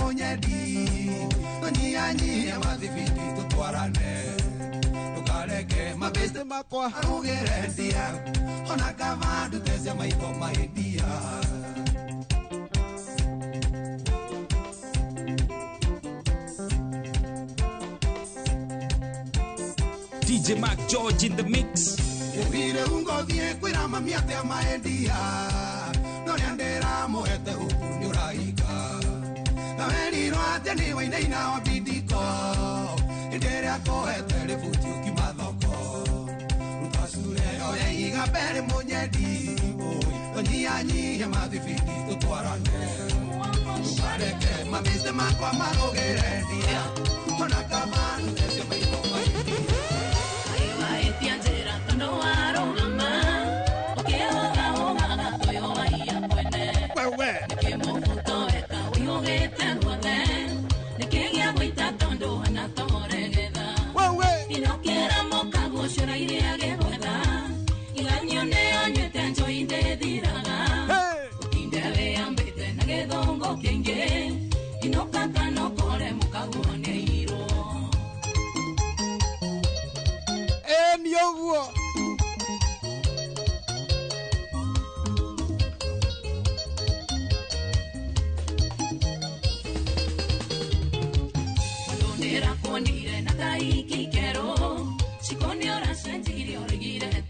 munyendi Tũnyihanyihie mathibiti tũtwarane Ndũkareke mabeste makwa arugĩre ndia Ona kaba ndute cia maitho maendia DJ Mark George in the mix. Ugire ungothie kwira mami atia maendia Noria ndĩramũhete huku nĩũraika Na werirwo atĩ nĩ wainaina wa bidiko Hĩndĩ ĩrĩa kũhete rĩbuti ũkiuma thoko Ruta cura ĩyo ya ihiga mbere mũnyendi Tũnyihanyihie mathibiti tũtwarane Ndũkareke mabeste makwa marũgĩre ndia Ona kaba ndute cia maitho maendia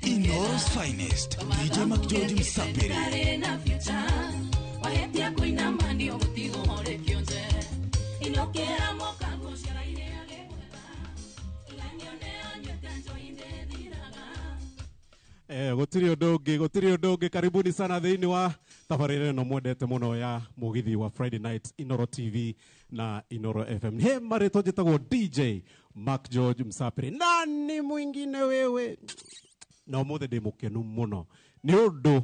Inoro's finest, DJ Mark George Msapiri. Gutiri undu ungi karibuni sana thiini wa tabarĩra ĩno mwendete mũno ya mũgithi wa Friday night Inoro TV na Inoro FM. He marĩtwa njĩtagwo DJ Mark George Msapiri. Nani mwingine wewe? Na ũmũthĩ ndĩ mũkenu mũno nĩ ũndũ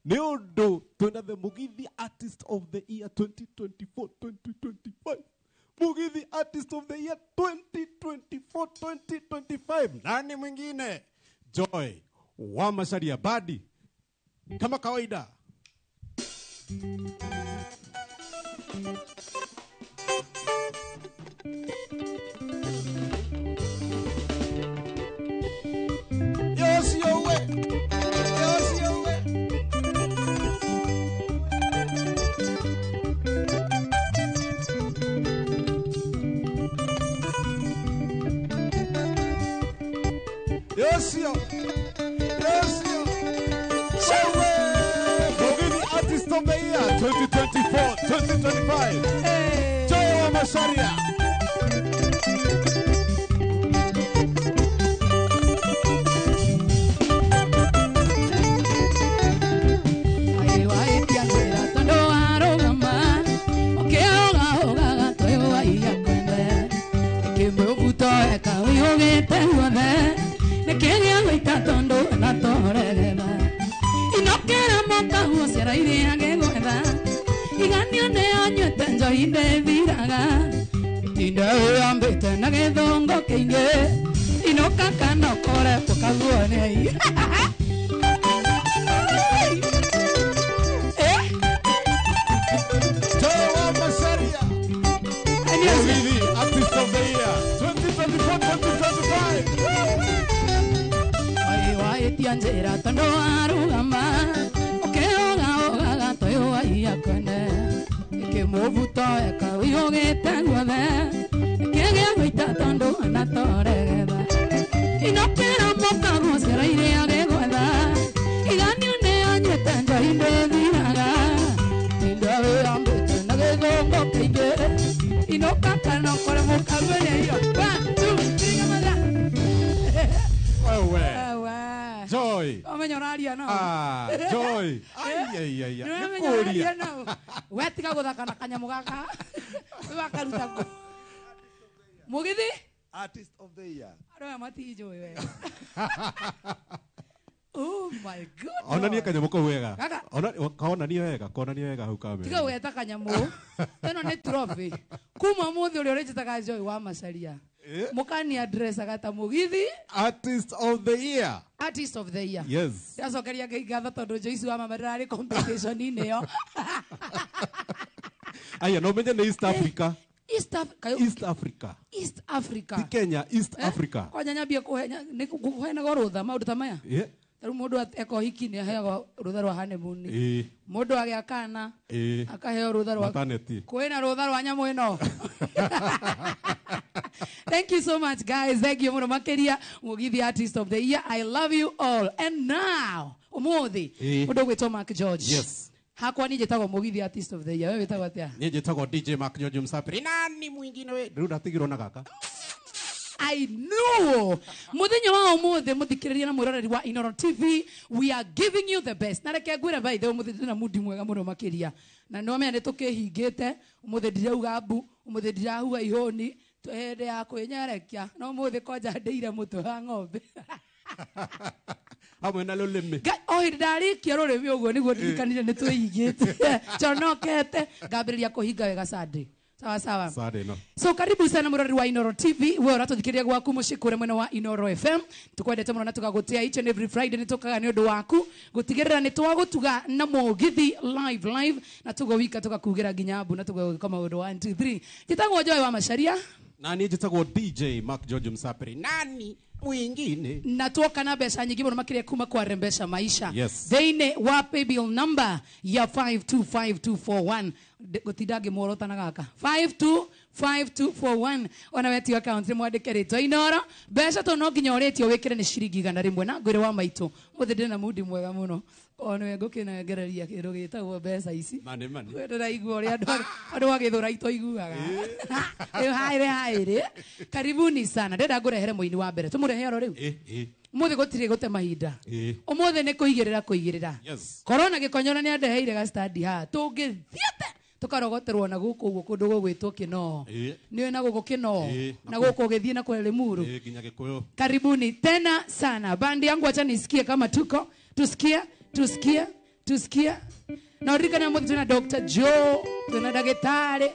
nĩ ũndũ twĩna the Mugithi Artist of the Year 2024-2025. Mugithi Artist of the Year 2024-2025. Nani mwingine? Joy wa Macharia Badi kama kawaida. Yosio Mugithi Artist of the Year 2024-2025. Hey. Joy wa Macharia. Joy wa Macharia. Mugithi Artist of the Year 2024-2025. Joy. Ah, Joy. Ai ai ai. Wetiga guthaka na kanyamu gaka. Wakaruta ku. Mugithi? Artist of the Year. Andũ aya matinjũĩ wega. Oh my God. Onania kanyamu kau wega. Ona konania wega hau kamera. Tiga gweta kanyamu. Ĩno nĩ trophy. Kuma mũthĩ ũrĩa ũrĩnjĩtaga Joy wa Macharia. Mukani address agata Mugithi Artist of the Year. Artist of the Year. Yes. Ndacokeria Ngai ngatho tondu Joyce wa mama ndirarĩ competition-inĩ ĩyo. Aya no menye nĩ East Africa. East Africa. East Africa. East Africa. Ti Kenya, East Africa. Kwanja nyambie kũhenya nĩ kũheanaga rũtha maũndũ ta maya. Ta rĩu mũndũ eka ũhiki nĩ aheagwo rũtha rwa honeymoon. Mũndũ agĩa kana akaheo rũtha rwa Maternity. Kwĩna rũtha rwa nyamũ ĩno. Thank you so much guys. Thank you mũno makĩria Mũgithi Artist of the Year. I love you all. And now ũmũthĩ mũndũ ũgwĩtwo Mark George. Yes. Hakwa niĩ njĩtagwo Mũgithi Artist of the Year. Wewe wĩtagwo atĩa? Niĩ njĩtagwo DJ Mark George Msapiri. Nani mwingine we? Rĩu ndatigirwo na gaka. I know. Muthenya wa umuthi muthikiriria na mwiroreri wa Inoro TV, we are giving you the best. Na reke ngwire by the way umuthi ndina mundi mwega muno makiria. Na no menya nĩtũkĩhingĩte, umuthi ndirauga mbu, umuthi ndirahuha ihũni, hĩndĩ ya kwĩnyerekia. No umuthi kwanja ndĩire mũtwe wa ng'ombe. Hamwe na rũrĩmĩ. O hĩndĩ ndarĩkia rũrĩmĩ ũguo nĩguo ndirikanire nĩtwĩhingĩte. Njonokete ngambĩrĩria kũhinga wega Sunday. Sawa sawa. Sunday no. So karibu sana murori wa Inoro TV, we uratuthikiria gwaku muciĩ kũrĩa mwena wa Inoro FM. Tukwendete mũno na tũgagũtĩa each and every Friday nĩtũkaga nĩ ũndũ waku gũtigĩrĩra nĩ twagũtuga na mũgithi live live na tũgũwika tũgakugĩra nginya mbu na tũgagwĩka maũndũ 1 2 3. Njĩtagwo Joy wa Macharia. Na niĩ njĩtagwo DJ Mark George Msapiri. Nani mwingine? Na tuoka na mbeca nyingĩ mũno makĩria kuma kwa Rembesha Maisha. Yes. Thĩinĩ wa paybill number ya 525241. Gũtinda ngĩmuorota na gaka 525241. Ona wetio account mwandĩke rĩtwa Inoro. Mbeca to no nginya ũrĩtio wĩkĩre nĩ ciringi 100 na ngwĩre wa maitũ mũthĩ ndĩ na mundi mwega mũno. O nĩwe ngũkĩnengereria kĩndũ gĩtagwo mbeca ici. Mane mane. We ndĩraigua ũrĩa andũ a Gĩthũrai tũiguaga. Rĩu haĩrĩ haĩrĩ. Karibuni sana. Ndĩrenda ngũrehere mũini wa mbere. Tũmũrehe oro rĩu. Ũmũthĩ gũtirĩ gũte mahinda. Ũmũthĩ nĩ kũigĩrĩra kũigĩrĩra. Yes. Korona gĩkonyora nĩ andeheire gastandi haha. Tũngĩthiĩte tũkarogoterwo na gũkũ ũguo kũndũ gũgwĩtwo Kĩnoo. Nĩũĩ na gũkũ Kĩnoo. Na gũkũ ũgĩthiĩ na kũrĩa Limuru. Nginya Gĩkũyũ. Karibuni tena sana. Bandi yangu acha nisikie kama tuko. Tusikie, tusikie, tusikie. Na uririkane mũthĩ twĩna Dr. Joe, twĩna ndagĩtarĩ.